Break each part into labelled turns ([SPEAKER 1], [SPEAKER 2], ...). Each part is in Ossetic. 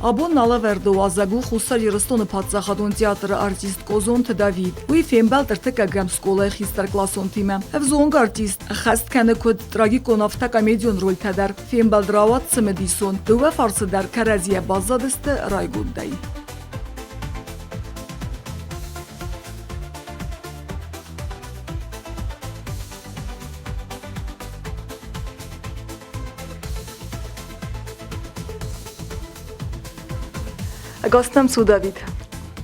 [SPEAKER 1] Абон алӕвӕрды уазӕг у Хуссар Ирыстоны паддзахадон театры артист Къозонты Давид. Уый фембӕлд ӕртыккӕгӕм скъолайы хистӕркъласонтимӕ. Ӕвзонг артист ӕххӕст кӕны куыд трагикон, афтӕ комедион рольтӕ дӕр. Фембӕлд рауад цымыдисон. Дыууӕ фарсы дӕр кӕрӕдзийӕ баззадысты райгондӕй. Ӕгас нӕм цу, Давид.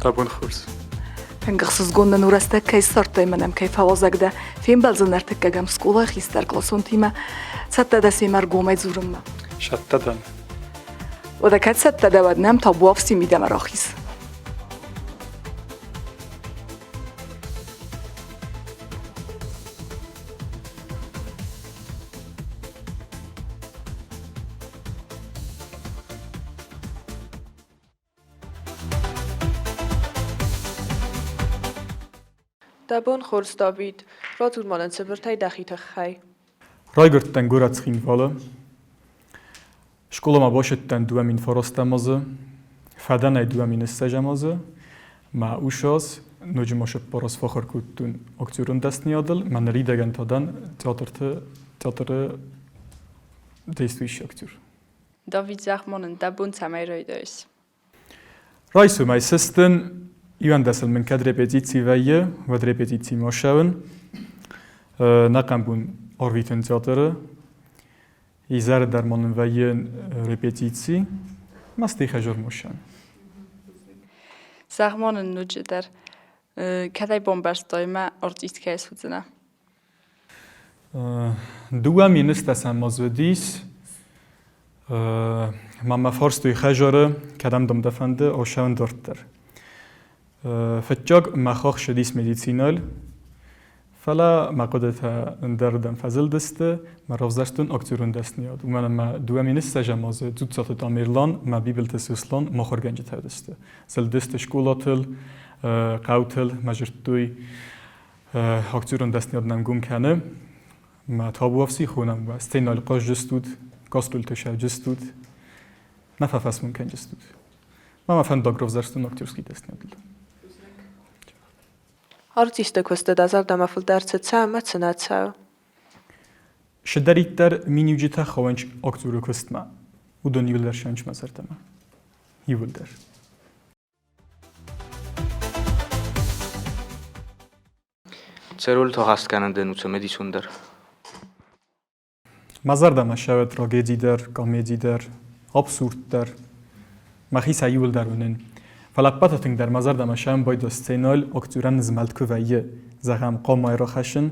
[SPEAKER 2] Дӕ бон хорз.
[SPEAKER 1] Тынг ӕхсызгон нын у рӕстӕг кӕй ссардтай мӕн ӕм кӕй фӕуазӕг дӕ. Фембӕлдзӕн ӕртыккӕгӕм скъолайы хистӕркъласонтимӕ. Цӕттӕ дӕ семӕ ӕргомӕй дзурынмӕ?
[SPEAKER 2] Цӕттӕ дӕн.
[SPEAKER 1] Уӕдӕ кӕд цӕттӕ дӕ, уӕд нӕм табуафси мидӕмӕ рахиз.
[SPEAKER 3] Дӕ бон хорз, Давид. Радзур ма нын цыбыртӕй дӕхи тыххӕй.
[SPEAKER 2] Райгуырдтӕн горӕт Цхинвалы. Скъоламӕ бацыдтӕн 2009 азы, фӕдӕнӕй 2020 азы. Мӕ ус аз ноджы ма сыппар аз фӕхуыр кодтон актерон дӕсныйадыл. Мӕ ныридӕгӕн та дӕн театрты театры действующий актер.
[SPEAKER 3] Давид, зӕгъ ма нын, дӕ бон цӕмӕй райдайыс?
[SPEAKER 2] Райсомӕй сыстын, иуӕндӕсыл мын кӕд репетици вӕййы, уӕд репетицимӕ ссӕуын. Нӕхъӕн бон арвитын театры. Изӕры дӕр ма нын вӕййы репетици. Мӕ стихӕ зӕрмосӕн.
[SPEAKER 3] Зӕгъ ма нын ноджыдӕр, кӕдӕй бамбӕрстай мӕ артист кӕй суыдзынӕ?
[SPEAKER 2] Дыууӕ 2010 аз уыдис. Ма мӕ фарстой хӕдзары, кӕдӕм дӕм дӕ фӕнды, ӕхсӕвӕн дарддӕр. Фыццаг мӕ хахсыдис медицинӕл, фӕлӕ мӕ хъуыдытӕ ӕндӕрырдӕм фӕзылдысты, мӕ равзӕрстон актерон дӕсныйад. Уымӕн ӕмӕ 2020 азы Дзуццаты Тамерлан мӕ Бибылты Сослан махуыргӕнджытӕ уыдысты. Зылдысты скъолатыл, хъӕутыл, мӕ зыдтой, актерон дӕсныйад нӕм гом кӕны. Мӕ табуафси хонӕм уӕ сценӕйыл хъазджыстут, гастрольты сӕвджыстут, нӕ фӕфӕсмон кӕнджыстут. Мӕ мӕ фӕндаг равзӕрстон актерский дӕсныйадыл.
[SPEAKER 3] Артисты куысты дӕ зӕрдӕмӕ фылдӕр цы цӕуы ӕмӕ цы нӕ цӕуы?
[SPEAKER 2] Цыдӕриддӕр миниуджытӕ хауынц актеры куыстмӕ, уыдон иуылдӕр сӕнч мӕ зӕрдӕмӕ. Иуылдӕр.
[SPEAKER 4] Цӕрул тохаст кӕнӕн дӕн у цымыдисондӕр.
[SPEAKER 2] Мӕ зӕрдӕмӕ ссӕуы трагеди дӕр, комеди дӕр, абсурд дӕр. Мӕхи сӕ иуылдӕр уынын. Фӕлӕ ӕппӕты тынгдӕр мӕ зӕрдӕмӕ сӕмбӕлд сценӕйыл актерӕн змӕлд куы вӕййы, зӕгъӕм, хъамайы рахӕссын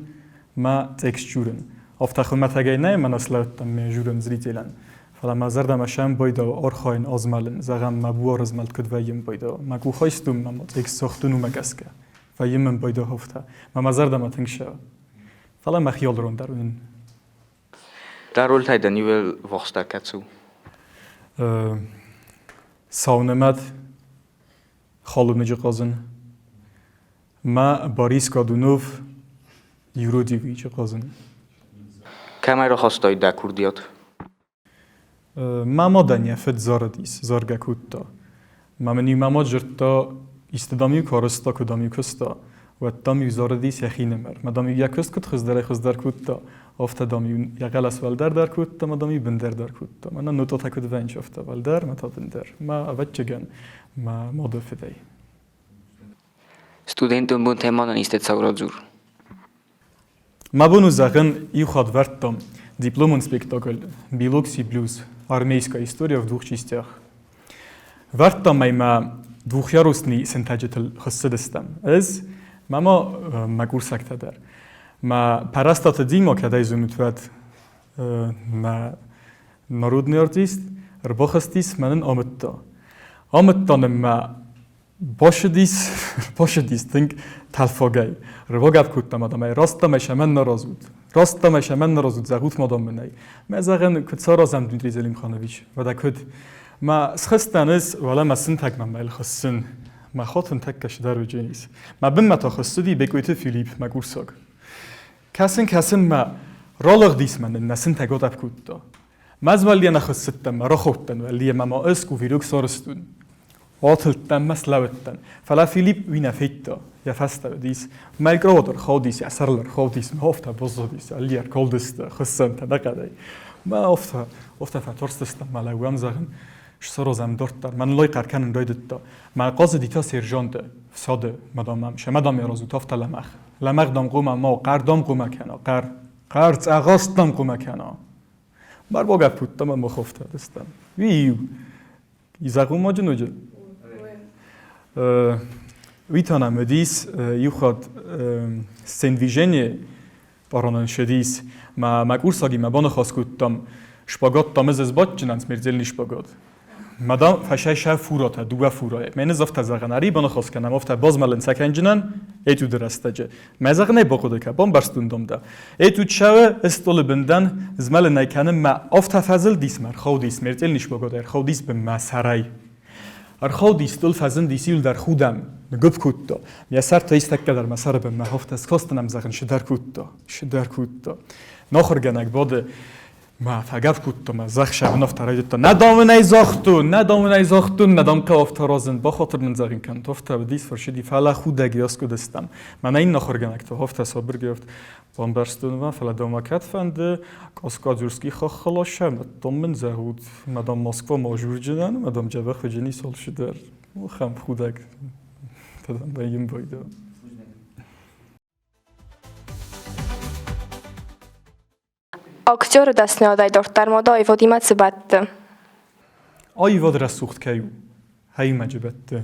[SPEAKER 2] мӕ текст журын. Афтӕ хуымӕтӕгӕй нӕ мӕнӕ слӕудтӕн ме журын зрителӕн, фӕлӕ мӕ зӕрдӕмӕ сӕмбӕлд архайын азмӕлын, зӕгъӕм, мӕ буары змӕлд куыд вӕййы ӕмбӕлд. Мӕ къухӕй стум мӕ текст цӕгъдын уымӕ гӕсгӕ. Вӕййы мын байдоховтӕ. Мӕ мӕ зӕрдӕмӕ тынг ссӕуы. Фӕлӕ мӕхи алырон дӕр уынын.
[SPEAKER 4] Дӕ рольтӕй дӕ иуыл вохста кӕцы у?
[SPEAKER 2] Саунымӕт Халуныджы хъазын. Мӕ Борис Годунов Юродивичы хъазын.
[SPEAKER 4] Кӕмӕй рахастай дӕ курдиат?
[SPEAKER 2] Мӕ мадӕн йӕ фыд зарыдис, заргӕ кодта. Мӕ мын-иу мӕ мад дзырдта, исты дам-иу куы арызта, куы дам-иу куыста, уӕд дам-иу зарыдис йӕхинымӕр. Мӕ дам-иу йӕ куыст куыд хуыздӕрӕй-хуыздӕр кодта, афтӕ дам-иу йӕ хъӕлӕс уӕлдӕр дӕр кодта, мӕ дам-иу бындӕр дӕр кодта. Мӕнӕн нотатӕ куыд вӕййынц, афтӕ уӕлдӕр, мӕ та бындӕр. Мӕ, ӕвӕццӕгӕн, мӕ мады фыдӕй.
[SPEAKER 4] Студентон бонтӕ ма нын исты цау радзур.
[SPEAKER 2] Мӕ бон у зӕгъын, иу хатт вӕрдтон дипломон спектакль «Билокси блюз. Армейская история в двух частях». Вӕрдтам ӕй мӕ двухъярусный сынтӕджытыл хуыссыдыстӕм. Ӕз мӕ ма мӕ курсӕгтӕ дӕр. Мӕ Пӕрӕстаты Дима, кӕд ӕй зонут, уӕд мӕ народный артист, ӕрбахызтис, мӕ нын амыдта. Амыдта нын мӕ Башыдис, башыдис тынг тӕлфагӕй. Рвогӕп кодта мадамӕй, раст дам ӕй сӕмӕн нӕ разут. Раст дам ӕй сӕмӕн нӕ разут, зӕгъут мадам мын ӕй. Мӕ зӕгъын, куыд саразӕм, Дмитрий Зелимханович, уӕдӕ куыд? Мӕ схызтӕн ӕз, уӕлӕ мӕ сынтӕгмӕ мӕ хӕссын. Мӕ хотын тӕккӕ сыдӕр уыдженис. Мӕ бынмӕ та хӕссыди Бекъойты Филипп, мӕ курсаг. Кӕсын, кӕсын мӕ ралыгъдис мӕ нын нӕ сынтӕг атӕпп кодта. Мӕ звӕллийӕн ахуыссыдтӕн, мӕ рахаудтӕн уӕллийӕ мӕ ма ӕз кувирог сарӕзтон. Атылдтӕн мӕ слӕууыдтӕн. Фӕлӕ Филипп уый нӕ федта, йӕ фӕстӕ уыдис. Мӕ кроват ӕрхаудис, йӕ сӕрыл ӕрхаудис, мӕ афтӕ баззадис, алли ӕркалдысты хуыссӕнтӕ нӕхъӕнӕй. Мӕ афтӕ, афтӕ фӕтарстыстӕм, мӕ лӕууӕм, зӕгъын, саразӕм дарддӕр. Мӕн лой хъӕр кӕнын райдыдта. Мӕ хъазыди та сержанты фсады, мадам мӕм, сӕ мадам аразут афтӕ лӕмӕгъ. Лӕмӕгъ дам хъуамӕ ма, хъӕр дам хъуамӕ кӕна, хъӕр. Хъӕр цъӕгъӕст дам хъуамӕ кӕна. Барбогӕ путтам ӕмӕ хофтӕдыстӕм. Уи-иу. Изӕгъуымаджы ноджы. Уый та нӕм уыдис иу хатт сцендвижение паронӕн шедис. Мӕ мӕ курсагимӕ баныхас кодтам, шпагаттам ӕз ӕзбадджынӕн смертельный шпагат. Мадам фӕсӕй сӕ фуратӕ, дыууӕ фурайы. Мӕ нызӕфтӕ зӕгъын, ӕри баныхас кӕнӕм, афтӕ базмӕлын сӕ кӕнджынӕн, этюды рӕстӕджы. Мӕ зӕгъын ӕй бахъуыды кӕ, бамбӕрстон дам дӕ. Этюд сӕуы стъолы бындӕн, змӕлын ӕй кӕнын мӕ афтӕ фӕзылдис мӕ, ӕрхаудис, смертельный шпагат ӕрхаудис бын мӕ сӕрӕй. Ӕрхаудис стъол, фӕзындис иуылдӕр худӕн, ныггуыпп кодта. Йӕ сӕр та истӕккӕ дӕр мӕ сӕры бынмӕ афтӕ скастӕн ӕм зӕгъын, сыдӕр кодта, сыдӕр кодта. Нахуыргӕнӕг бады Мӕ фӕгӕпп кодта мӕ зӕхх сӕвнӕфтӕ райдыдта. Нӕ дам ын ӕй загътон, нӕ дам ын ӕй загътон, нӕ дам кӕуӕфтӕ разынд, бахатыр мын зӕгъын кӕнут, афтӕ уыдис, фӕрсыди, фӕлӕ худӕг яскъуыдыстӕм. Мӕнӕ иннӕ ахуыргӕнӕг та афтӕ сабыргай бамбӕрстон мӕ, фӕлӕ дӕу ма кӕд фӕнды, Къаскадзюрский хаххыл ассӕм, дам мын зӕгъут, мадам Москва ма журджынӕн, мадам Джабах уыджыни солшидӕр. Ахӕм худӕг тадам вӕййын байдӕ.
[SPEAKER 5] Актеры дӕсныйадӕй дарддӕр ма дӕ аивадимӕ цы бӕтты?
[SPEAKER 2] Аивад рӕсугъд кӕй у, хӕймаджы бӕтты.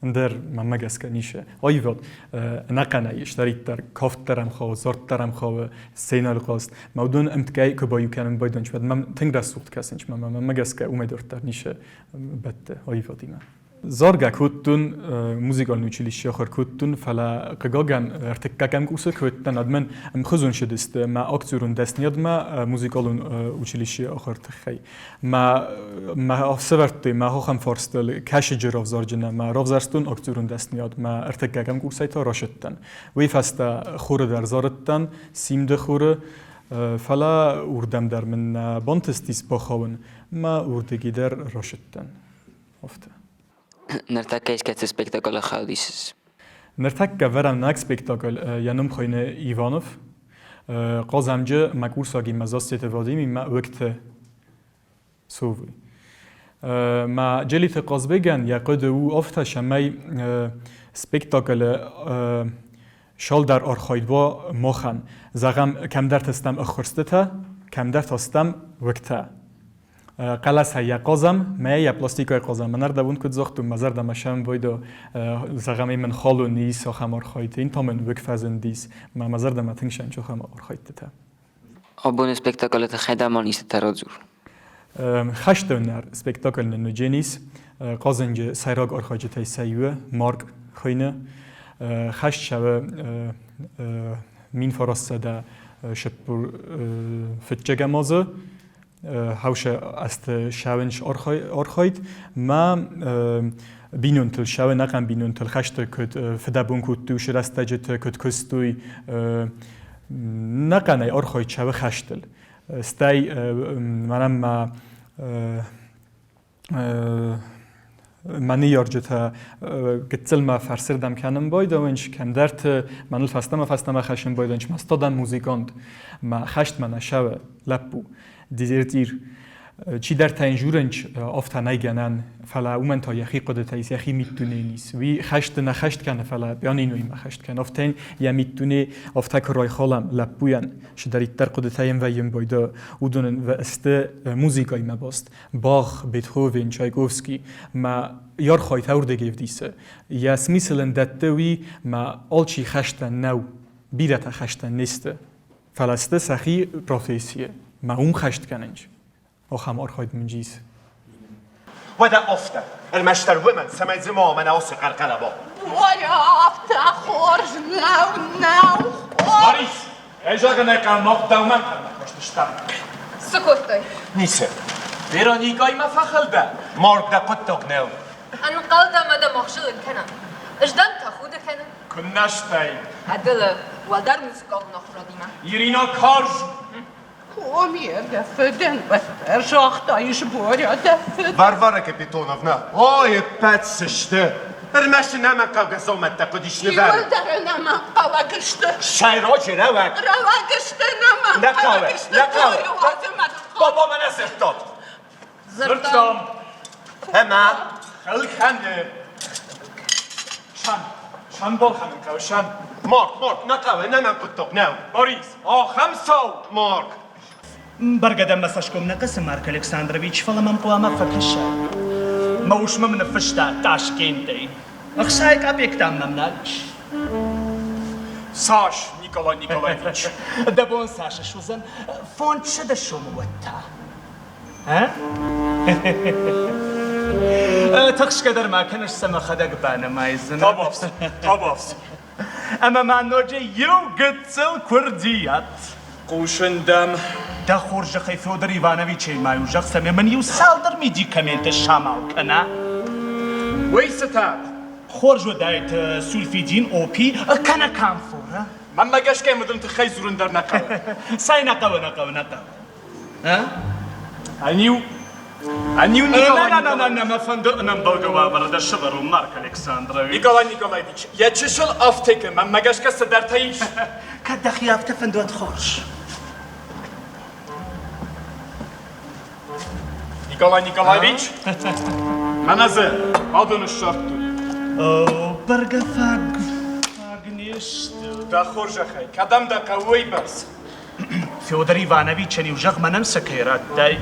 [SPEAKER 2] Ӕндӕр мӕнмӕ гӕсгӕ ницы. Аивад ӕнӕхъӕнӕй исдӕриддӕр кафт дӕр ӕм хауы, зард дӕр ӕм хауы, сценӕйыл хъазт. Мӕ уыдон ӕмткӕй куы баиу кӕнын байдайынц, уӕд мӕм тынг рӕсугъд кӕсынц. Мӕнмӕ гӕсгӕ уымӕй дарддӕр ницы бӕтты аивадимӕ. Заргӕ кодтон, музыкалон училище ахуыр кодтон, фӕлӕ хъыгагӕн ӕртыккӕгӕм курсы куы уыдтӕн, уӕд мӕн ӕмхуызон сыдысты мӕ актерон дӕсныйадмӕ музыкалон училище ахуыр тыххӕй. Мӕ мӕ сӕвӕрдтой мӕ ахӕм фарстыл кӕсыджы равзарджынӕ мӕ равзӕрстон актерон дӕсныйад мӕ ӕртыккӕгӕм курсӕй та рашыдтӕн. Уый фӕстӕ хоры дӕр зарыдтӕн, симды хоры, фӕлӕ уырдӕм дӕр мын нӕ бантыстис бахауын, мӕ уырдыги дӕр рашыдтӕн. Афтӕ.
[SPEAKER 4] Ныртӕккӕ искӕцы спектаклы хайад исыс?
[SPEAKER 2] Ныртӕккӕ вӕрӕм наг спектакль, йӕ ном хуыйны Иванов. Хъазӕмджы мӕ курсагимӕ Зассеты Вадимимӕ уыгты Совы. Мӕ Джелиты Хъазбегӕн йӕ хъуыды у афтӕ, цӕмӕй спектаклы Шалдӕр архайд уа махӕн. Зӕгъӕм, кӕмдӕрты стӕм ӕххуырстытӕ, кӕмдӕр та стӕм уыгтӕ. Хъӕлӕсӕй йӕ хъазӕм, мӕ йӕ пластикӕй хъазӕм. Мӕнӕрдӕбон куыд загътон, мӕ зӕрдӕмӕ сӕмбойдо, зӕгъӕм, мын халон ис ахӕм архайд, ин та мын уыг фӕзындис. Мӕ мӕ зӕрдӕмӕ тынг сӕнчы ахӕм архайдтытӕ.
[SPEAKER 4] Абоны спектаклы тыххӕй дӕр ма истытӕ радзур.
[SPEAKER 2] Хӕстоннӕр спектакль нын уыдженис. Хъазӕнджы сӕйраг архайджытӕй сӕ иуы, Марк хуыйны. Хӕст цӕуы 1945 азы. Хаусы азты сӕуынч архайд ма бинонтыл сӕуы нӕхъӕн бинонтыл хӕсты куыд фыдӕбон кодтой уыцы рӕстӕджыты, куыд куыстой, нӕхъӕнӕй архайд сӕуы хӕстыл. Стӕй мӕнӕн мӕ мӕ ныййарджытӕ гыццыл мӕ фӕрсырдӕм кӕнын байдайынц, кӕмдӕрты мӕныл фӕстӕмӕ-фӕстӕмӕ хӕссын байдайынц, мӕ стадӕн музыкант, мӕ хӕстмӕ нӕ сӕуы лӕппу, дезертир. Чидӕртӕ йын журынч, афтӕ нӕй гӕнӕн, фӕлӕ уымӕн та йӕхи хъуыдытӕ ис, йӕхи миддунейы ис. Уый хӕсты нӕ хӕст кӕны, фӕлӕ пианиноимӕ хӕст кӕны. Афтӕ йын йӕ миддуне афтӕ куы райхалӕм лӕппуйӕн, чидӕриддӕр хъуыдытӕ йын вӕййын байдайы, уыдон ын сты музыкӕимӕ баст. Бах, Бетховен, Чайковский мӕ йархайд ӕврдег ӕвдисы. Йӕ смысл ын дӕтты уый, мӕ алчи хӕстӕн нӕу, бирӕтӕ хӕстӕн не сты, фӕлӕ сты сӕхи профессийы, мӕ уым хӕст кӕнынц. Ахӕм архайд мын ис.
[SPEAKER 6] Уӕдӕ афтӕ, ӕрмӕстдӕр уымӕн, цӕмӕй дзы ма мӕнӕ уыцы хъӕрхъӕлӕба.
[SPEAKER 7] Ой, афтӕ хорз нӕу, нӕу хорз!
[SPEAKER 2] Марис, Ӕй зӕгъын ӕй хъӕуы, мах дӕумӕ ӕнхъӕлмӕ кастыстӕм.
[SPEAKER 7] Цы кодтай?
[SPEAKER 6] Ницы.
[SPEAKER 2] Вероникӕимӕ фӕхыл дӕ?
[SPEAKER 6] Марг дӕ хъуыддаг нӕу.
[SPEAKER 7] Ӕнхъӕлдӕн ӕмӕ дӕ махсылын кӕнӕм. Ӕз дӕм тӕхуды кӕнын.
[SPEAKER 2] Куыннӕ стӕй?
[SPEAKER 7] Ӕдылы, уӕлдӕр музыкалон ахуырадимӕ.
[SPEAKER 2] Ирина карз!
[SPEAKER 8] Коми, дӕ фыдӕн уӕддӕр загътаис, Боря, дӕ фыд.
[SPEAKER 6] Варвара Капитоновна, ой, ӕппӕт цы сты? Ӕрмӕст ын ӕнӕмӕнгхъӕугӕ дзаумӕттӕ хъуыдис нывӕрын.
[SPEAKER 8] Иуылдӕр ӕнӕмӕнгхъӕуӕг сты.
[SPEAKER 6] Сӕйраджы рӕуӕг.
[SPEAKER 8] Рӕуӕг сты, ӕнӕмӕнгхъӕуӕг сты.
[SPEAKER 6] Нӕ хъӕуы, нӕ хъӕуы. Баба мӕ нӕ дзырдтат.
[SPEAKER 2] Дзырдтам.
[SPEAKER 6] Ӕмӕ?
[SPEAKER 2] Ӕлхӕны. Сӕн. Сӕн балхӕнын хъӕуы, сӕн.
[SPEAKER 6] Марк, Марк, нӕ хъӕуы, ӕнӕмӕнг хъуыддаг нӕу.
[SPEAKER 2] Борис, ахӕм цау!
[SPEAKER 6] Марк.
[SPEAKER 9] Бӕргӕ дӕм мӕ цӕсгом нӕ кӕсы, Марк Александрович, фӕлӕ мӕм хъуамӕ фӕкӕсай. Мӕ ус мӕм ныффыста Ташкентӕй. Ӕхсай къапекк дам мӕм нал ис.
[SPEAKER 2] Цас, Николай Николаевич?
[SPEAKER 9] Дӕ бон цас суыдзӕн? 500 сомы уӕд та. Тыхсгӕ дӕр ма кӕныс, сӕ мӕхӕдӕг банымайдзынӕн.
[SPEAKER 2] Табуафси, табуафси.
[SPEAKER 9] Ӕмӕ ма ноджы иу гыццыл куырдиат.
[SPEAKER 2] Хъусын дӕм.
[SPEAKER 9] Дӕ хорзӕхӕй Федор Ивановичӕй ма-иу зӕгъ, цӕмӕй мын иу цалдӕр медикаменты самал кӕна.
[SPEAKER 2] Уый цытӕ?
[SPEAKER 9] Хорз уыдаид сульфидин, опи кӕнӕ камфора.
[SPEAKER 2] Мӕнмӕ гӕсгӕ мын тыххӕй дзурын дӕр нӕ хъӕуы.
[SPEAKER 9] Цӕй нӕ хъӕуы, нӕ хъӕуы, нӕ хъӕуы.
[SPEAKER 2] Ӕниу, ӕниу Николай
[SPEAKER 9] Нӕ, нӕ, нӕ, нӕ, мӕ фӕнды ӕнӕмбӕлгӕ уавӕры дӕ сӕвӕрон, Марк Александрович.
[SPEAKER 2] Николай Николаевич, йӕ чысыл афтекы мӕнмӕ гӕсгӕ цыдӕртӕ ис.
[SPEAKER 9] Кӕд дӕхи афтӕ фӕнды, уӕд хорз.
[SPEAKER 2] Николай Николаевич, мӕнӕ дзы адоны ссардтой.
[SPEAKER 9] О, бӕргӕ фаг, фаг не сты.
[SPEAKER 2] Дӕ хорзӕхӕй, кӕдӕм дӕ хъӕуы уыйбӕрц?
[SPEAKER 9] Федор Ивановичӕн-иу зӕгъ, мӕнӕн сӕ кӕй радтай.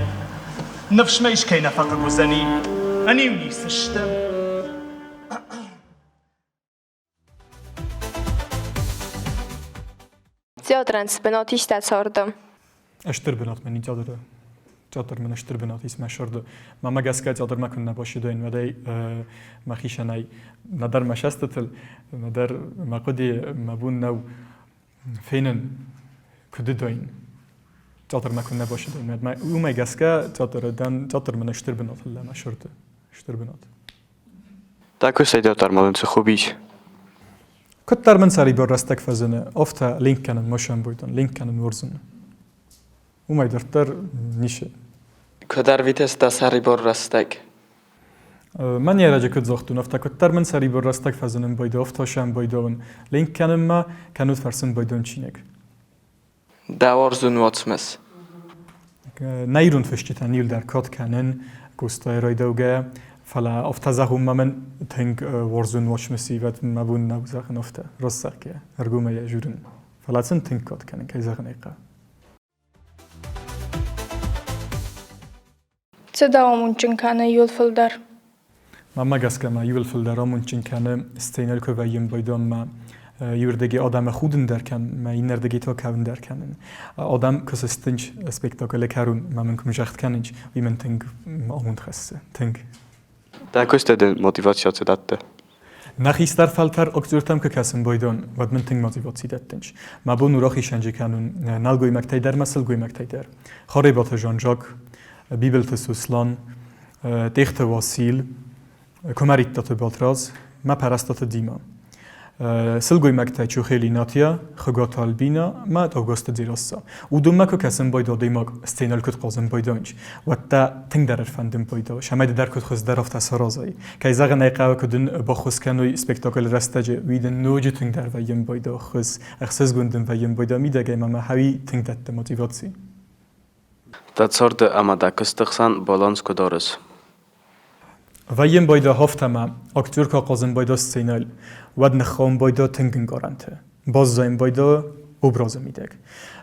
[SPEAKER 9] Ныфс мӕ ис, кӕй нӕ фӕхъыг уыдзӕни. Ӕниу ницы сты.
[SPEAKER 5] Театрӕн цы бынат ис дӕ царды?
[SPEAKER 2] Стыр бынат мын театры. Театр мын стыр бынат ис мӕ сӕрды. Мӕнмӕ гӕсгӕ театрмӕ куыннӕ бащыдаин, уӕд ӕй мӕхицӕнӕй нӕдӕр мӕ цӕстытыл, нӕдӕр мӕ хъуыдыйы мӕ бон нӕу фенын куыд уыдаин, театрмӕ куыннӕ бацыдаин, уӕд уымӕ гӕсгӕ театры дӕн, театр мын стыр бынат лӕмӕ сырды, стыр бынат.
[SPEAKER 4] Дӕ куыстӕй дарддӕр ма дын цы хобби ис?
[SPEAKER 2] Куыддӕр мын сӕрибар рӕстӕг фӕзыны, афтӕ ленк кӕнын ма сӕмбойдӕн, ленк кӕнын уарзын. Уымӕй дарддӕр ницы.
[SPEAKER 10] Куыд ӕрвитыс дӕ сӕрибар рӕстӕг?
[SPEAKER 2] Мӕн ӕрӕджы куыд загътон, афтӕ куыддӕр мын сӕрибар рӕстӕг фӕзынын байдайы, афтӕ сӕм байдауын ленк кӕнынмӕ, кӕнут фӕрсын байдон чиныг.
[SPEAKER 10] Дӕ уарзон уацмыс?
[SPEAKER 2] Нӕ ирон фысджытӕн иуылдӕр кад кӕнын, Къостайы райдаугӕ, фӕлӕ афтӕ зӕгъунмӕ мӕн тынг уарзон уацмыс ивӕд мӕ бон нӕу зӕгъын афтӕ, раст зӕгъгӕ, ӕргомӕй йӕ журын. Фӕлӕ сын тынг кад кӕнын, кӕй зӕгъын ӕй хъӕуы.
[SPEAKER 5] Цы дӕ амондджын кӕны иуыл фылдӕр?
[SPEAKER 2] Мӕнмӕ гӕсгӕ ма иуыл фылдӕр амондджын кӕны сценӕйыл куы вӕййын байдонмӕ иуырдыгӕй адӕмы худын дӕр кӕнын, мӕ иннӕрдыгӕй та кӕуын дӕр кӕнын. Адӕм куы сыстынч спектаклы кӕрон мӕ мын куы загъд кӕнынч, уый мын тынг амонд хӕссы, тынг.
[SPEAKER 4] Дӕ куысты дын мотиваци цы дӕтты?
[SPEAKER 2] Нӕ хистӕр фӕлтӕр актертӕм куы кӕсын байдон, уӕд мын тынг мотиваци дӕттынч. Мӕ бон у рахизӕнджы кӕнун нӕлгоймӕгтӕй дӕр мӕ сылгоймӕгтӕй дӕр. Харебаты Жан-Жак, Бибылты Сослан, Тъехты Васил, Куымӕридтаты Батрадз, мӕ Пӕрӕстаты Дима. Сылгоймӕгтӕ Чухели Натия, Хуыгаты Альбина мӕ Тогозты Дзерасса. Уыдонмӕ куы кӕсын байдо адӕймаг сценӕйыл куыд хъазын байдайынч, уӕд дӕ тынгдӕр ӕрфӕндын байдо, цӕмӕй ды дӕр куыд хуыздӕр афтӕ саразай. Кӕй зӕгъын ӕй хъӕуы, куы дын баххуыс кӕной спектаклы рӕстӕджы, уый дын ноджы тынгдӕр вӕййын байдо ӕххуыс, ӕхсызгон дын вӕййын байдо мидӕгӕй ӕмӕ мӕ хӕуи тынг дӕтты мотиваци.
[SPEAKER 4] Дӕ царды ӕмӕ дӕ куысты хсӕн баланс куыд арыс?
[SPEAKER 2] Вӕййын байдо афтӕ актер куы ахъазын байдо сценӕйыл, уӕд ныххауын байдо тынг ӕнкъарӕнты, баззайын байдо образы мидӕг.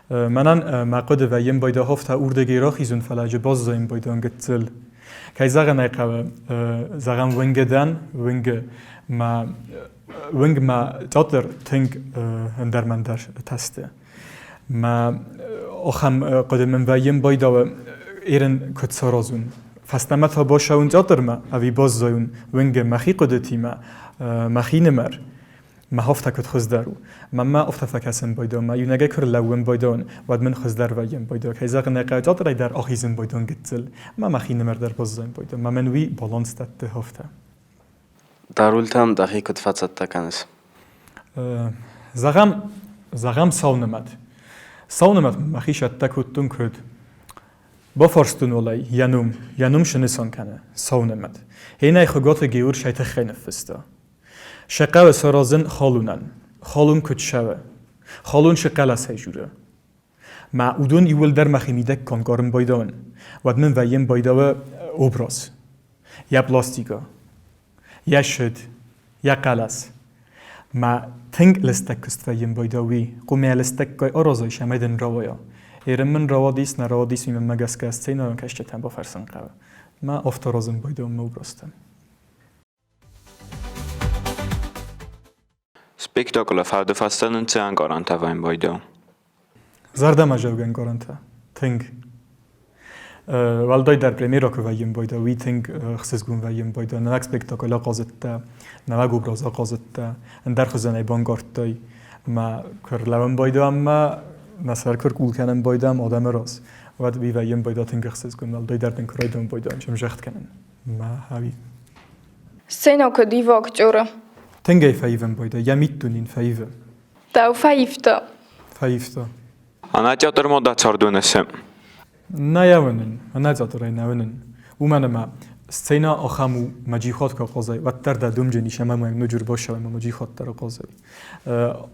[SPEAKER 2] Мӕнӕн мӕ хъуыды вӕййын байдо афтӕ урдыгӕй рахизын, фӕлӕ ӕз баззайын байдон гыццыл. Кӕй зӕгъын ӕй хъӕуы, зӕгъӕм, уынгы дӕн, уынгы мӕ уынг мӕ театр тынг ӕндӕр-мӕндӕр тӕсты. Мӕ ахӕм хъуыды мын вӕййын байдауы ерын куыд саразун. Фӕстӕмӕ та бацӕуын театрмӕ ӕви баззайун уынгы мӕхи хъуыдытимӕ, мӕхинымӕр. Мӕ афтӕ куыд хуыздӕр у. Мӕнмӕ афтӕ фӕкӕсын байдон, мӕ иунӕгӕй куы рлӕууын байдон, уӕд мын хуыздӕр вӕййын байдон. Кӕй зӕгъын ӕй хъӕуы, театрӕй дӕр ахизын байдон гыццыл. Мӕ мӕхинымӕр дӕр баззайын байдон. Мӕ мын уый баланс дӕтты афтӕ.
[SPEAKER 4] Дӕ рольтӕм дӕхи куыд фӕцӕттӕ кӕныс?
[SPEAKER 2] Зӕгъӕм, зӕгъӕм сау нымӕт. Саунымӕт мӕхи сӕттӕ кодтон куыд? Бафарстон уал ӕй, йӕ ном, йӕ ном цы нысан кӕны, Саунымӕт. Иннӕ Хуыгаты Геор сӕ тыххӕй ныффыста. Сӕ хъӕуы саразын халонӕн. Халон куыд цӕуы? Халон цы хъӕлӕсӕй дзуры? Мӕ уыдон иууылдӕр мӕхимидӕг кӕнгарын байдауын. Уӕд мын вӕййын байдауы образ. Йӕ пластикӕ. Йӕ ссыд, йӕ хъӕлӕс. Мӕ тынг лыстӕг куыст вӕййын байдауи, хъуымӕ лыстӕггай аразай, цӕмӕй дын рауайа. Ерын мын рауадис, нӕ рауадис, уый мӕнмӕ гӕсгӕ сценӕйон кӕсджытӕн бафӕрсын хъӕуы. Мӕ афтӕ аразын байдауын мӕ образтӕн.
[SPEAKER 4] Спектаклы фӕды фӕстӕ нын цы ӕнкъарӕнтӕ вӕййын байдайы?
[SPEAKER 2] Зӕрдӕмӕдзӕугӕ ӕнкъарӕнтӕ. Тынг. Уӕлдайдӕр премьерӕ куы вӕййын байдӕ, уый тынг ӕхсызгон вӕййын байдӕ. Нӕуӕг спектакль ахъазыдтӕ, нӕуӕг образ ахъазыдтӕ, ӕндӕр хуызӕнӕй бангардтай. Ӕмӕ куы ӕрлӕууын байдӕм ӕмӕ мӕ сӕр куы ркъул кӕнын байдӕм адӕмы раз, уӕд уый вӕййын байдӕ тынг ӕхсызгон. Уӕлдайдӕр дын куы райдайын байдӕ ӕмзӕгъд кӕнын. Мӕ ӕви.
[SPEAKER 5] Сценӕ куыд ивы актеры?
[SPEAKER 2] Тынг ӕй фӕивын байдӕ, йӕ миддун ин фӕивы.
[SPEAKER 5] Дӕу фӕивта?
[SPEAKER 2] Фӕивта.
[SPEAKER 4] Ӕнӕ театрмӕ дӕ цард уыныс?
[SPEAKER 2] Нӕ йӕ уынын, ӕнӕ театрӕй нӕ уынын. Уымӕн ӕмӕ сценӕ ахӕм у, мӕ джихуат куы ахъазай, уӕддӕр дӕ думджын ис ӕмӕ мӕ ноджы ӕрбассӕуай мӕ джихуат дӕр ахъазай.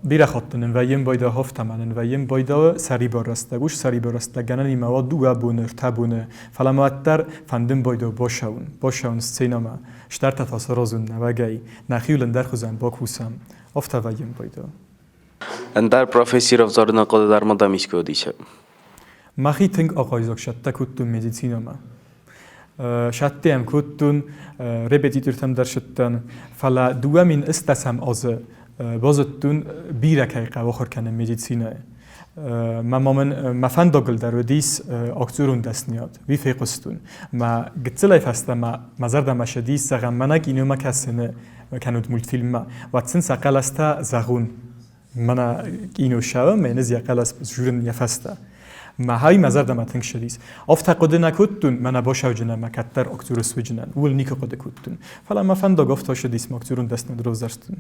[SPEAKER 2] Бирӕ хатт нын вӕййын байдӕ хафт ӕмӕ нын вӕййын байдӕ сӕрибар рӕстӕг. Ус сӕрибар рӕстӕг гӕнӕнимӕ уа дыууӕ боны, ӕртӕ боны, фӕлӕ мӕ уӕддӕр фӕндын байдӕ бацӕуын, бацӕуын сценӕмӕ, стӕртӕ та саразын нӕуӕгӕй, нӕхиуыл ӕндӕрхуызӕн бакусӕм. Афтӕ вӕййын байдӕ.
[SPEAKER 4] Ӕндӕр професси равзарыны хъуыды дӕр ма дӕм искуы уыдис?
[SPEAKER 2] Мӕхи тынг ахъаззаг сӕттӕ кодтон медицинӕмӕ. Сӕтты йӕм кодтон, репетитортӕм дӕр сыдтӕн, фӕлӕ 2010 азы базыдтон, бирӕ кӕй хъӕуы ахуыр кӕнын медицинӕйы. Мӕ ма мын мӕ фӕндагыл дӕр уыдис актерон дӕсныйад, уый фехъуыстон. Мӕ гыццылӕй фӕстӕмӕ мӕ зӕрдӕмӕ ссыдис, зӕгъӕм, мӕнӕ киномӕ кӕсыны кӕнут мультфильммӕ, уӕд сын сӕ хъӕлӕстӕ зӕгъун. Мӕнӕ кино ссӕуы, мӕ низ йӕ хъӕлӕс дзурын йӕ фӕстӕ. Мӕхӕй мӕ зӕрдӕмӕ тынг ссыдис. Афтӕ хъуыды нӕ кодтон, мӕнӕ басӕуджын ӕмӕ кӕддӕр актеры суыджынӕн, ууыл никуы хъуыды кодтон. Фӕлӕ мӕ фӕндаг афтӕ ссыдис, мӕ актерон дӕсныйад равзӕрстон.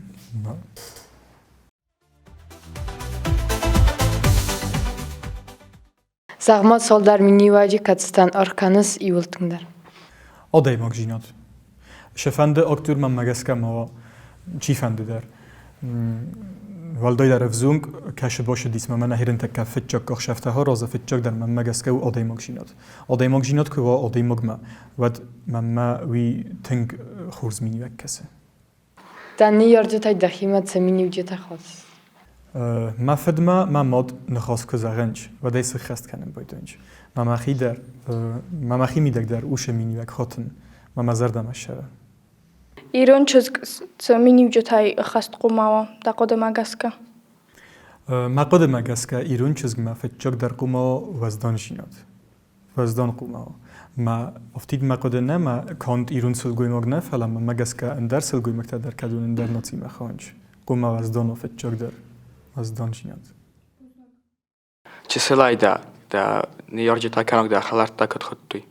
[SPEAKER 11] Зӕгъ-ма, цалдӕр миниуӕджы кӕцытӕн ӕркӕныс иууыл тынгдӕр?
[SPEAKER 2] Адӕймагдзинад. Сӕ фӕнды актер мӕнмӕ гӕсгӕ ма уа, чифӕнды дӕр. Уӕлдайдӕр ӕвзонг кӕсы басыдис мӕ мӕнӕ хирынтӕккӕ фыццаг ӕхсӕвтӕ аразы, фыццагдӕр мӕнмӕ гӕсгӕ у адӕймагдзинад. Адӕймагдзинад куы уа адӕймагмӕ, уӕд мӕнмӕ уый тынг хорз миниуӕг кӕсы.
[SPEAKER 11] Дӕ ныййарджытӕй дӕхимӕ цы миниуджытӕ хатыс?
[SPEAKER 2] Мӕ фыдмӕ мӕ мад ныхас куы зӕгъынч, уӕд ӕй сыххӕст кӕнын байдайынч. Мӕ мӕхи дӕр, мӕ мӕхи мидӕг дӕр усы миниуӕг хатын, мӕ мӕ зӕрдӕмӕ ссӕуы.
[SPEAKER 5] Ирон чызг цы миниуджытӕй ӕххӕстхъом уа, дӕ хъуыдымӕ гӕсгӕ?
[SPEAKER 2] Мӕ хъуыдымӕ гӕсгӕ ирон чызгмӕ фыццагдӕр хъума уӕздандзинад. Уӕздан хъума у. Мӕ афтид мӕ хъуыды нӕ мӕ канд ирон сылгоймаг нӕ, фӕлӕ мӕмӕ гӕсгӕ ӕндӕр сылгоймӕгтӕ дӕр кӕд уын ӕндӕр нацимӕ хауынц. Хъума уӕздан у фыццагдӕр. Уӕздандзинад.
[SPEAKER 10] Чысылӕй дӕ дӕ ныййарджытӕ кӕнӕг дӕ хӕлӕрттӕ куыд хуыдтой?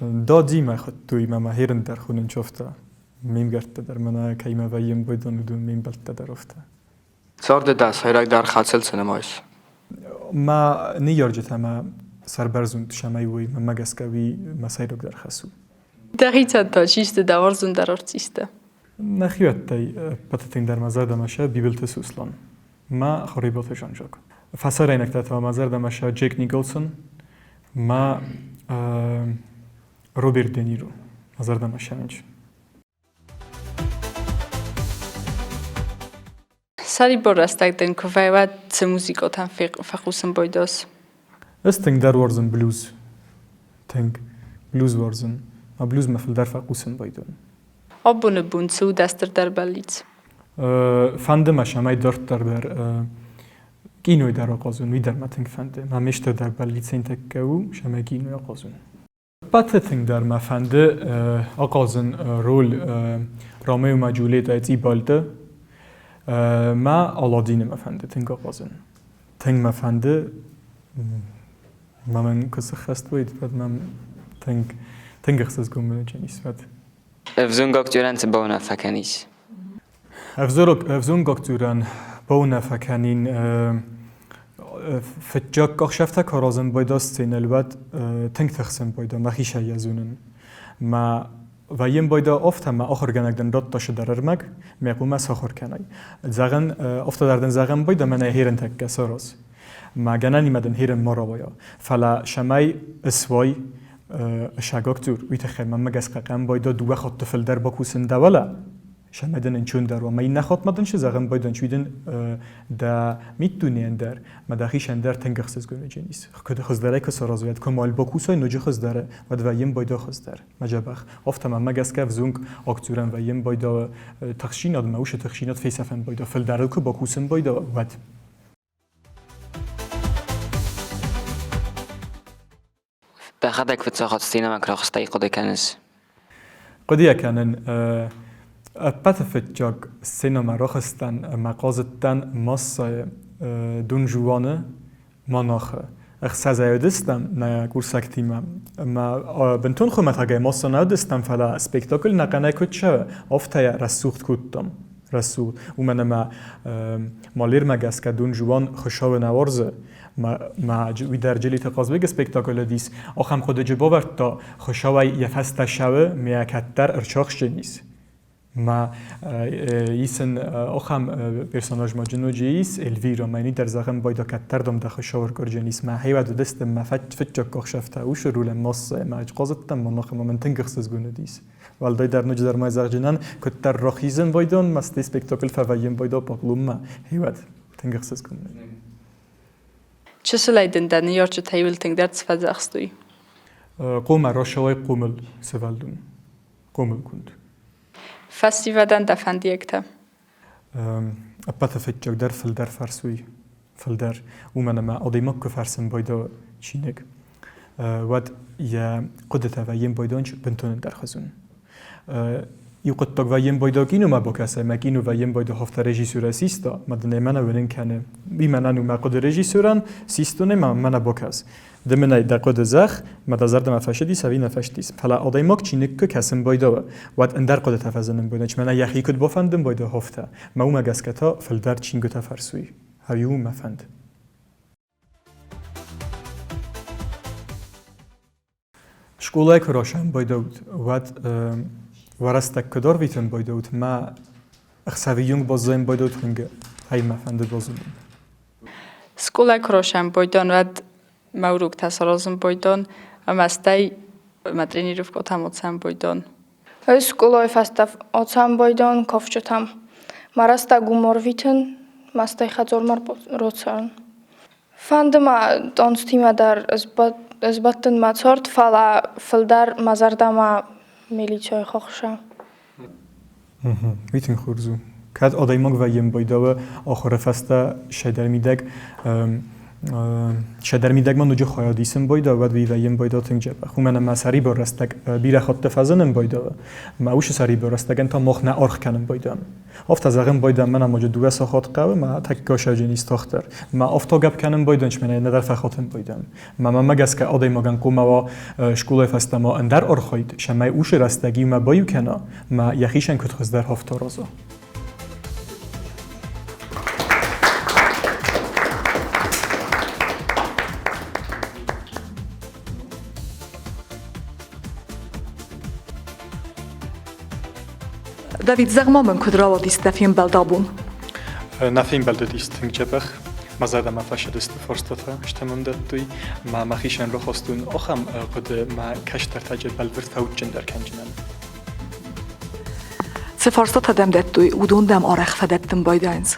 [SPEAKER 2] Дадзимӕ хуыдтой мӕ мӕ херын дӕр хонын чофта. Ме мгӕрттӕ дӕр мӕнӕ кӕимӕ вӕййӕм уыдон, уыдон ме мбӕлттӕ дӕр афтӕ.
[SPEAKER 10] Царды дӕ сӕйрагдӕр хӕцыл цы нымайыс?
[SPEAKER 2] Мӕ ныййарджытӕ мӕ сӕрбӕрзонд цӕмӕй уой, мӕнмӕ гӕсгӕ уый мӕ сӕйрагдӕр хӕс у.
[SPEAKER 3] Дӕхицӕн та чи сты дӕ уарзондӕр артисттӕ?
[SPEAKER 2] Нӕхиуӕттӕй ӕппӕты тынгдӕр мӕ зӕрдӕмӕ сӕ Бибылты Суслан, мӕ Харебаты Жан-Жак. Фӕсарӕйнӕгтӕ та мӕ зӕрдӕмӕ сӕ Джек Николсон, мӕ Роберт Де Ниро. Мӕ зӕрдӕмӕ сӕ
[SPEAKER 3] Сӕрибар рӕстӕг дын куы вӕййы, уӕд цы музыкӕтӕм фӕхъусын байдас?
[SPEAKER 2] Ӕз тынгдӕр уарзын блюз. Тынг. Блюз уарзын. Мӕ блюзмӕ фылдӕр фӕхъусын байдон.
[SPEAKER 3] Абоны бон цы у дӕ стырдӕр бӕллиц?
[SPEAKER 2] Фӕнды мӕ, цӕмӕй дарддӕр дӕр кинойы дӕр ахъазон, уый дӕр мӕ тынг фӕнды. Мӕ ме стырдӕр бӕллицӕн тӕккӕ у, цӕмӕй кинойы ахъазон. Ӕппӕты тынгдӕр мӕ фӕнды ахъазын роль Ромео ӕмӕ Джульеттӕйы цъибалты. Мӕ Аладдины мӕ фӕнды тынг ахъазын. Тынг мӕ фӕнды, мӕ мын куы сыххӕст уаид, уӕд мӕм тынг тынг ӕхсызгон уыдзӕнис уӕд.
[SPEAKER 12] Ӕвзонг актерӕн цы бауынаффӕ кӕнис?
[SPEAKER 2] Ӕвзонг актерӕн бауынаффӕ кӕнин. Фыццаг къахсӕфтӕ куы аразын байдаа сценӕйыл, уӕд тынг тыхсын байдаа, мӕхи сӕ зонын. Мӕ вӕййын байдаа афтӕ, мӕ ахуыргӕнӕг дын радта цыдӕр ӕрмӕг, мӕ хъуамӕ сахуыр кӕнай. Зӕгъын, афтӕ дӕр дын зӕгъын байдаа, мӕнӕ херын тӕккӕ сараз. Мӕ гӕнӕнимӕ дын херын ма рауайа. Фӕлӕ цӕмӕй ысуай сагаг дзур, уый тыххӕй мӕнмӕ гӕсгӕ къӕм байдаа дыууӕ хатты фылдӕр бакусын дӕ уӕлӕ, Сӕмӕ дын ӕнцондӕр уа. Мӕ иннӕ хатт ма дын цы зӕгъын байдӕн, уый дын дӕ миддунейӕн дӕр, мӕ дӕхицӕн дӕр тынг ӕхсызгон уыдзӕнис. Куыд хуыздӕрӕй куы саразой, куы мал бакусай ноджы хуыздӕр, уӕд вӕййын байдӕ хуыздӕр. Мӕ дзӕбӕх. Афтӕ мӕмӕ гӕсгӕ ӕвзонг актерӕн вӕййын байдӕ тыхсинад, мӕ уыцы тыхсинад фесӕфӕн байдӕ, фылдӕрыл куы бакусын байдӕ, уӕд.
[SPEAKER 12] Дӕхӕдӕг фыццаг хатт сценӕмӕ куы рахызтӕй хъуыды кӕныс?
[SPEAKER 2] Хъуыдыйӕ кӕнын. Ӕппӕты фыццаг сценӕмӕ рахызтӕн ӕмӕ хъазыдтӕн массӕйы Дон Жуаны монахы. Ӕхсӕзӕй уыдыстӕм нӕ курсӕгтимӕ. Ӕмӕ бынтон хуымӕтӕгӕй массӕ нӕ уыдыстӕм, фӕлӕ спектакль нӕхъӕнӕй куыд цӕуы, афтӕ йӕ рӕсугъд кодтам. Рӕсугъд. Уымӕн ӕмӕ Малермӕ гӕсгӕ Дон Жуан Хуыцауы нӕ уарзы, Ма уый дӕр Джелиты Хъазбеги спектаклы дис ахӕм хъуыдыджы бавӕрдта, Хуыцауӕй йӕ фӕстӕ цӕуы, мӕ кӕддӕр ӕрцахсдзӕнис. Ма исын ахӕм персонаж ма ноджы ис, Эльвира, мӕ дӕр зӕгъын байда кӕддӕр дам дӕ Хуыцау ӕркурдзӕнис. Мӕ хиуӕд уыдысты мӕ фыццаг ӕхсӕвтӕ уыцы рулӕн массӕ, мӕ хъазыдтӕн ма нахӕм мын тынг ӕхсызгон уыдис. Уӕлдайдӕр ноджыдӕр ма зӕгъджынӕн, куыддӕр рахизын байдон, ма стӕй спектакль фӕвӕййын байда паплуммӕ, хиуӕд тынг ӕхсызгон.
[SPEAKER 3] Чысылӕй дын дӕ ныййарджытӕ иуыл тынгдӕр цы фӕдзӕхстой?
[SPEAKER 2] Хъуамӕ рацӕуай хъомыл сывӕллон, хъомылгонд.
[SPEAKER 3] Фӕсивӕдӕн дӕ фӕндиӕгтӕ?
[SPEAKER 2] Ӕппӕты фыццагдӕр фылдӕр фӕрсуй, фылдӕр. Уымӕн ӕмӕ адӕймаг куы фӕрсын байдайа чиныг, уӕд йӕ хъуыдытӕ вӕййын байдайынц бынтон ӕндӕрхуызон. Иу хъуыддаг вӕййын байдайа киномӕ бакӕсай, мӕ кино вӕййын байдайа афтӕ режиссерӕ систа, мӕ дын ӕй мӕнӕ уынын кӕны. Уый мӕнӕн у мӕ хъуыды режиссерӕн, систон ӕй мӕ мӕнӕ бакӕс. Ды мын ӕй дӕ хъуыды зӕгъ, мӕ дӕ зӕрдӕмӕ фӕцыдис ӕви нӕ фӕцыдис. Фӕлӕ адӕймаг чиныг куы кӕсын байдайа, уӕд ӕндӕр хъуыдытӕ фӕзынын байдайынц, мӕнӕ йӕхи куыд бафӕндын байдайа, афтӕ. Мӕ уымӕ гӕсгӕ та фылдӕр чингуытӕ фӕрсуй. Ӕви у мӕ фӕнд? Скъолайы куы росӕн байдӕут, уӕд уӕ рӕстӕг куыд ӕрвитын байдӕут, мӕ ӕхсӕвы иунг баззайын байдӕут уынгы, ӕй мӕ фӕнды базонын.
[SPEAKER 3] Скъолайы куы росӕн байдон, уӕд мӕ уроктӕ саразын байдон, ӕмӕ стӕй мӕ тренировкӕтӕм оцӕн байдон.
[SPEAKER 5] Ӕз скъолайы фӕстӕ оцӕн байдон кафджытӕм. Мӕ рӕстӕг уым ӕрвитын, мӕ стӕй хӕдзармӕ роцӕн. Фӕнды мӕ тъонстимӕ дӕр ысбӕттын мӕ цард, фӕлӕ фылдӕр мӕ зӕрдӕмӕ милицӕйы хохса.
[SPEAKER 2] Уый тынг хорз у. Кӕд адӕймаг вӕййы ӕмбойдауы ахуыры фӕстӕ сӕдӕр сӕдӕр мидӕгмӕ ноджы хайад исын бойда, уӕд уый вӕййы ӕмбойда тынг дзӕбӕх. Уымӕн ӕмӕ сӕрибар рӕстӕг бирӕ хатты фӕзыны ӕмбойдауы. Мӕ уыцы сӕрибар рӕстӕгӕн та мах нӕ аргъ кӕнӕм бойдӕн. Афтӕ зӕгъын байдӕн, мӕнӕ ноджы дыууӕ сахат хъӕуы, мӕ тӕккӕ сӕджын ис тагъддӕр. Мӕ афтӕ гӕпп кӕнын байдӕн, мӕнӕ нӕдӕр фӕхатын байдӕн. Мӕ мӕмӕ гӕсгӕ адӕймагӕн хъуамӕ уа скъолайы фӕстӕмӕ ӕндӕр архайд, цӕмӕй уыцы рӕстӕг иумӕ баиу кӕна, мӕ йӕхицӕн куыд хуыздӕр афтӕ араза.
[SPEAKER 1] Давид, зӕгъ-ма мын, куыд рауадис дӕ фембӕлд абон?
[SPEAKER 2] Нӕ фембӕлд уыдис тынг дзӕбӕх. Мӕ зӕрдӕмӕ фӕцыдысты фарстатӕ, стӕм мын дӕттой. Мӕ мӕхицӕн рахастон ахӕм хъуыды, мӕ кӕстӕртӕ бӕлвырд фӕудджындӕр кӕнджынӕн.
[SPEAKER 1] Цы фарстатӕ дӕм дӕттой, уыдон дӕм арӕх фӕдӕттын байдайынц?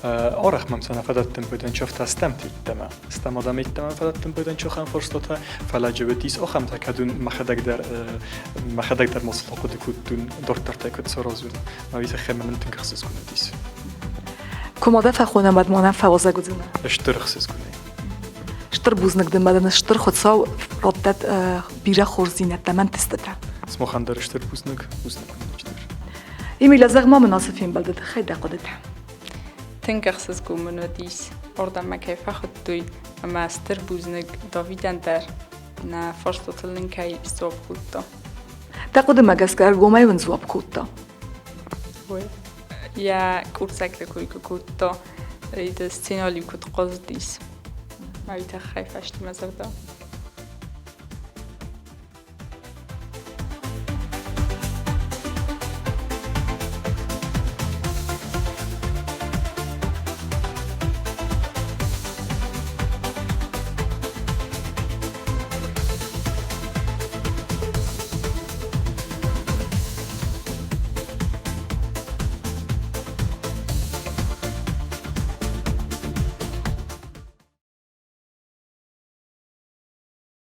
[SPEAKER 2] Арӕх мӕм сӕ нӕ фӕдӕттын байдайынц, афтӕ стӕмты йеддӕмӕ. Стӕм адӕм йеддӕмӕ фӕдӕттын байдайынц ахӕм фарстатӕ, фӕлӕ джыбытис ахӕмтӕ, кӕд уын мӕхӕдӕг дӕр мӕхӕдӕг дӕр ма сыл ахъуыды кодтон, дарддӕр куыд саразон, мӕ уый тыххӕй мӕнӕн тынг ӕхсызгон уыдис.
[SPEAKER 1] Куы ма дӕ фӕхонӕм, уӕд ма нӕм фӕуазӕг уыдзынӕ?
[SPEAKER 2] Стыр ӕхсызгонӕй.
[SPEAKER 1] Стыр бузныг дын, мӕ дын стыр Хуыцау раттӕд бирӕ хорздзинӕдтӕ, мӕн тыстытӕ.
[SPEAKER 2] Сымахӕн дӕр стыр бузныг, бузныг уын дӕр.
[SPEAKER 1] Эмиля, зӕгъ-ма мын ацы фембӕлды тыххӕй дӕ хъуыдытӕ.
[SPEAKER 3] Тынг ӕхсызгон мын уыдис, ардӕм мӕ кӕй фӕхуыдтой, ӕмӕ стыр бузныг Давидӕн дӕр, нӕ фарстатыл нын кӕй сдзуапп кодта.
[SPEAKER 1] Дӕ хъуыдымӕ гӕсгӕ ӕргомӕй уын дзуапп кодта?
[SPEAKER 3] Ой, йӕ къурцӕгты кой куы кодта, сценӕйыл куыд хъуызыдис. Мӕ уый тыххӕй фӕсти мӕ зӕрдӕ.